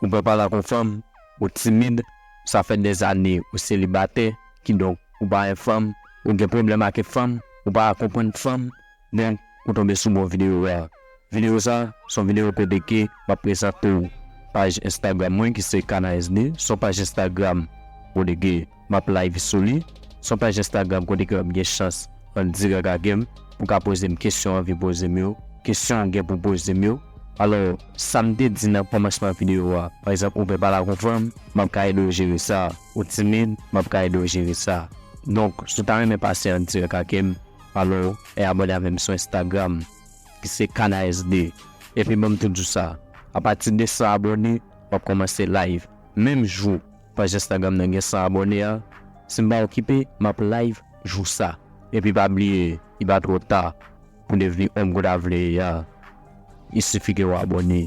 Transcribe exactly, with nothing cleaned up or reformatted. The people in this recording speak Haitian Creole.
Ou pè pale ak yon fanm, ou timid, sa fè dèzane ou selibatè, kidonk ou pa yon fanm, ou gen pwoblèm ak fanm, ou pa konprann fanm, donk ou tonbe sou bon videyo a. Videyo sa, se yon videyo kote ke m ap prezante w paj Instagram mwen ki se Kana S D, se yon paj Instagram kote ke m ap live sou li, se yon paj Instagram kote ke w ap gen chans an dirèk avè m, pou ka poze m kesyon w anvi poze m yo, kesyon w gen pou poze m yo. Alò, sa m te di nan kòmansman videyo a, pa egzanp, ou pè pale ak yon fanm, m ap ka ede w jere sa, ou timid, m ap ka ede w jere sa. Donk, si w ta renmen pase an dirèk avè m, alò, e abòne avè m sou Instagram, ki se Kana S D. Epi ban m tou di w sa, apati de san abòne, w ap kòmanse live. Menm jou paj Instagram nan gen san abòne a, si m pa okipe, m ap live jou sa. Epi pa bliye, li pa twò ta pou devni òm ke w ta vle ye a. Il sifi ke w abòne.